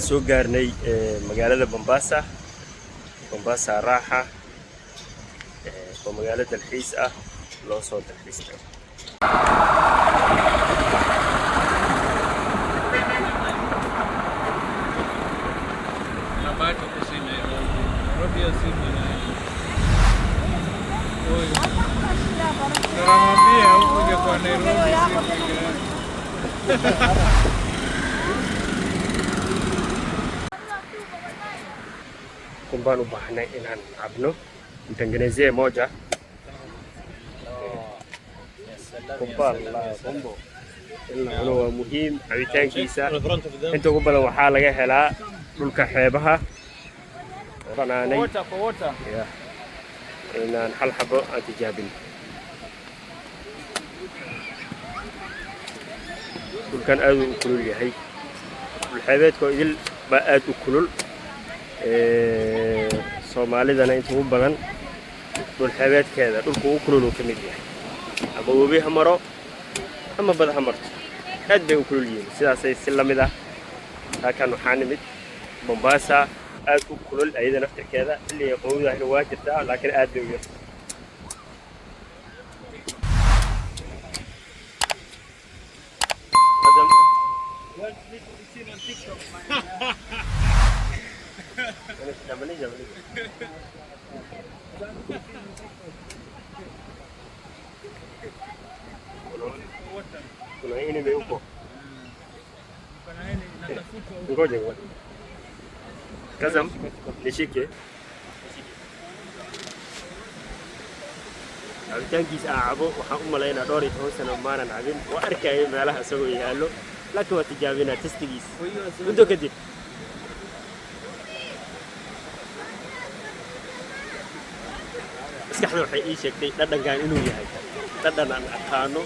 Soo gaarnay magaalada Mombasa. Mombasa raaxa waa magaalo dalxiis ah, loo soo dalxiis tago. Na bado huku si Nairobi. Nairobi hiyo si maneno. Huyu. Namwambia huku ingekuwa Nairobi si peke yake. Kun baan u baahnay inaan cabno. Mtengenezee moja. Kumba la kumbo in la cuno waa muhiim. Cabitaankiisa inta ugu badan waxaa laga helaa dhulka xeebaha banaanay. Water for water. Yeah. Inaan hal xabo aan tijaabin. Dhulkan aad uu u kulul yahay. Dhulxeebeedka oo idil baa aad u kulul. Soomaalidana inta ugu badan dhulxeebeedkeeda dhulka ugu kulul uu ka mid yahay. Ama webi ha maro ama bad ha marto, aad bay u kulul yihiin. Sidaasay si la mid ah halkan waxaa nimid Mombasa, aad u kulul ayada naftirkeeda. Xilliga qabowdahna waa jirtaa, laakiin aad bay u yartahay. Want me to be seen on TikTok? Maliza, maliza. Kuna enemy huko. Ngoja ngoja. Kazam, nishike. Cabitaankiisa aan cabo waxaan u malaynaa dhowr iyo toban sano maanan cabin. Waa arkaya meelaha isagoo yaallo, laakiin waa tijaabinaa taste-igiisa muddo kadib. Maskaxda waxay ii sheegtay dhadhankan inuu yahay dhadhan aan aqaano,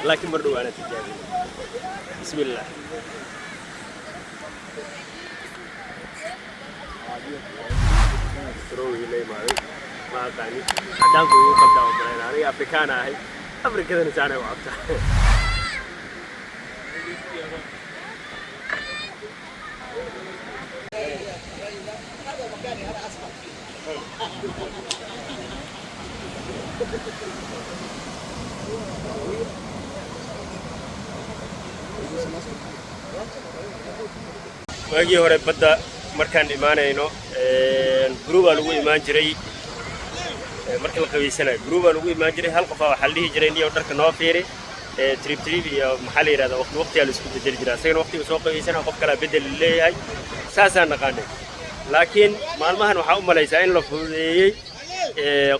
laakiin mar dhow aanan tijaabin. Bismillah. Strowgii la imaaday ma aqaani, cadaanku igu qabdaa oo malaynaa. Aniga Afrikaan ahay, Afrikadana saanay u cabtaa. Waagii hore badda markaan imaanayno group-aa lagu imaan jiray. Marka la qabaysanayo group-aa lagu imaan jiray. Hal qofaa waxaa la dhihi jiray, "Niyow, dharka noo fiiri." Trip trip iyo maxaa la yidhahdaa, waqti waqtiyaa la isku bedeli jiray. Asagana waqtiga soo qabaysanaya, qof kalaa bedel leeyahay. Saasaan naqaanay. Laakiin maalmahan waxaa u malaysaa in la fududeeyey,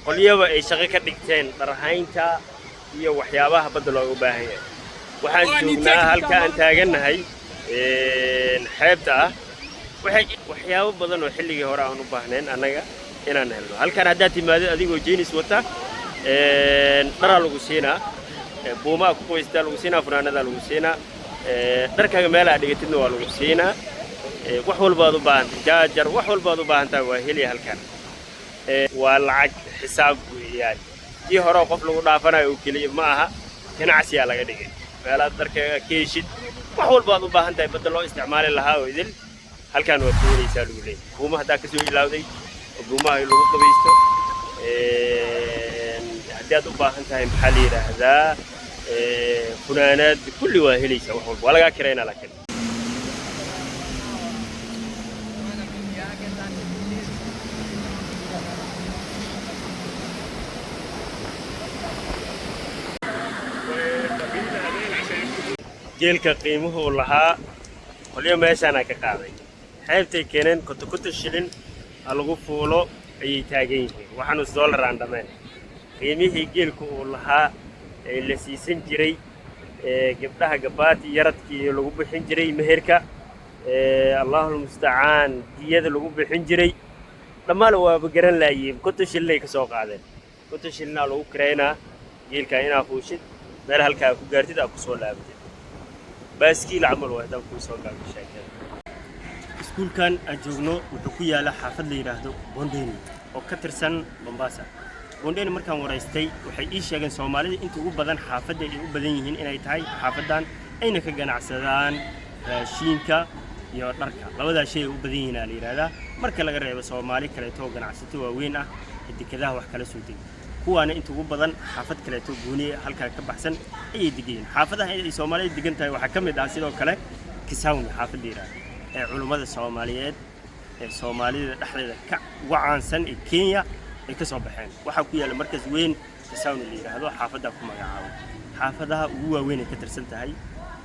qolyaba ay shaqo ka dhigteen dharhaynta iyo waxyaabaha badda looga baahan yahay. Waxaan joognaa halka aan taagannahay xeebta ah. Waxay waxyaabo badan oo xilligii hore aan u baahnayn annaga inaan helno halkan. Haddaad timaadid adigoo jeans wata, dharaa lagu siinaa, buumaa ku qubaystaa lagu siinaa, funaanadaa lagu siinaa, dharkaaga meelaha dhigatidna waa lagu siinaa. Wax walbaad u baahantay, jaajar, wax walbaad u baahan tahay waa heliya halkan. Waa lacag xisaab weeyaan. Kii hore oo qof lagu dhaafanayo oo keliya ma aha, ganacsiyaa laga dhigay. Meelaad dharkaaga ka heshid wax walbaad u baahan tahay badda loo isticmaali lahaa oo idil halkan waad ka helaysaa lagu leeyahay. Buuma haddaa kasoo ilaawday oo buumaha lagu qabaysto, haddii aad u baahan tahay, maxaa la yidhaahdaa, funaanaad, kulli waa helaysaa. Wax walba waa lagaa kiraynaa laakiin. Geelka qiimuhu uu lahaa qolyo meeshaanaa ka qaaday, xeebtay keeneen. Konton konton shilin ha lagu fuulo ayay taagan yihiin. Waxaanu is dollar aan dhammayn qiimihii geelka uu lahaa ee la siisan jiray, ee gabdhaha gabaati yaradkii lagu bixin jiray, meherka, ee Allahu mustacaan, diyada lagu bixin jiray, dhammaan waaba garan laayeen. 50 shilinay ka soo qaadeen. 50 shilinaa lagu kireynaa geelkaa inaa fuushid, meel halkaa ku gaartid, aa kusoo laabatid. Baaskiil camal waa haddaan kuu soo gaabto sheekada. Iskuulkan aan joogno wuxuu ku yaalaa xaafad la yidhaahdo Bondeni oo ka tirsan Mombasa. Bondeni markaan waraystay waxay ii sheegeen Soomaalida inta ugu badan xaafadda ay u badan yihiin inay tahay xaafaddan, ayna ka ganacsadaan raashiinka. Iyo dharka, labadaa shay ay u badan yihiin aa la yidhaahdaa, marka laga reebo Soomaali kaleeto oo ganacsato waaweyn ah ee dekedaha wax kala soo dega. Kuwaana inta ugu badan xaafad kaleeto gooniye halkaa ka baxsan ayay degan yihiin. Xaafadaha ay Soomaalida degan tahay waxaa ka mid ah sidoo kale Kisauni, xaafad la yidhaahdo ee culummada Soomaaliyeed ee Soomaalida dhexdeeda ka uga caansan ee Kenya ay ka soo baxeen. Waxaa ku yaalla markas weyn Kisauni la yidhaahdo, xaafaddaa ku magacaabo xaafadaha ugu waaweyn ay ka tirsan tahay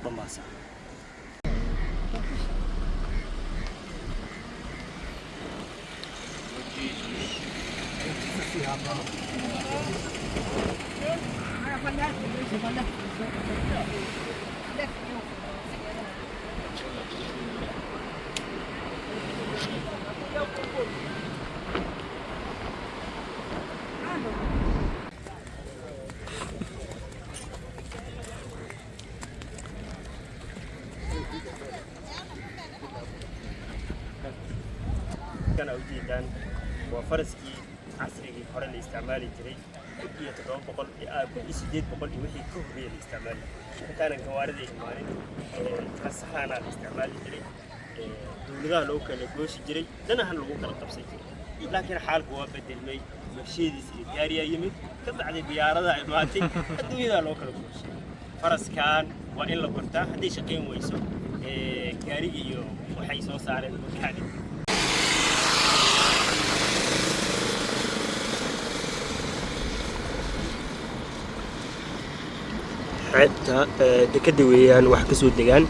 Mombasa. Kan aa ujeedaan waa faraskii casrigii hore la isticmaali jiray, 1700, 1800 iyo wixii ka horreeyay la isticmaali jiray, intaanan gawaarida imaanin. Farasahaanaa la isticmaali jiray, dowladaha loo kala gooshi jiray, danahan lagu kala qabsan jiray. Laakiin xaalku waa bedelmay. Mercedes iyo gaariyaa yimid, ka bacdi diyaaradaha imaatay, adduunyadaa loo kala gooshay. Faraskan waa in la bartaa. Hadday shaqayn weyso gaarigii iyo waxay soo saareen makaani. Xeebta dekada weeyaan wax ka soo degaan.